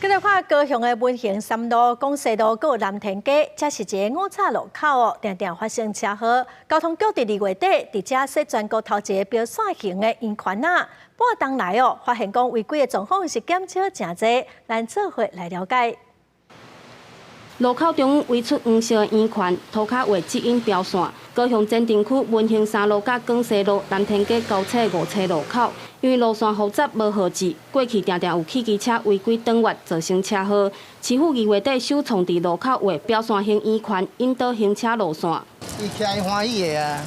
繼續看高雄的文賢三路、廣西路、閣有南田街，這是一个五岔路口哦，定定發生車禍。交通局佇2月底佇遮設全國頭一个標線型的圓環仔，半冬來哦，發現講違規的狀況是減少誠濟，咱做伙來了解。路口中央圍出黃色的圓環，塗跤畫指引標線。高雄前鎮區文興三路佮廣西路南田街交叉五岔路口，因為路線複雜無號誌，過去定定有汽機車違規轉彎造成車禍。市府2月底首創佇路口畫標線型圓環，引導行車路線。伊騎伊歡喜的啊！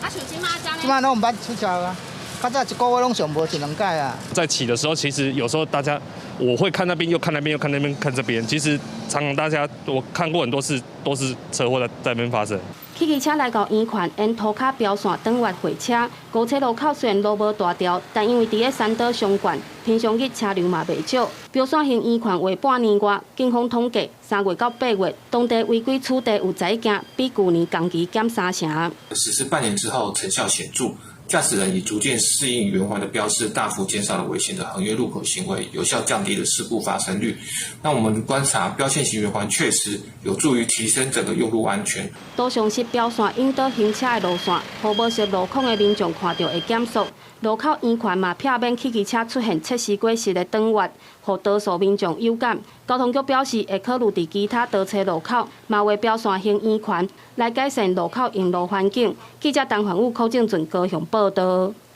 啊，像這馬這呢？這馬攏毋捌出車啊！較早一個月攏上無一兩擺啊。在騎的時候，其實有時候大家我會看那邊，又看那邊，又看那邊，看這邊。其實常常大家我看過很多次，都是車禍在那邊發生。汽機車來到圓環，沿塗跤標線轉彎會車。五岔路口雖然路無大條，但因為佇咧山島上懸，平常日車流嘛袂少。標線型圓環畫半年外，警方統計3月到8月，當地違規取締有11件，比舊年同期減三成。實施半年之後，成效顯著。駕駛人已逐漸適應圓環的標示，大幅減少了危險的橫越路口行為，有效降低了事故發生率。那我們觀察標線型圓環確實有助於提升整個用路安全。多上設標線引導行車的路線，予無熟路況的民眾看著會減速。路口圓環嘛，避免汽機車出現測試過時的轉彎，予多數民眾有感。交通局表示，會考慮佇其他多岔路口，嘛畫標線型圓環，來改善路口用路環境。記者陳焕武、柯正俊高雄報導。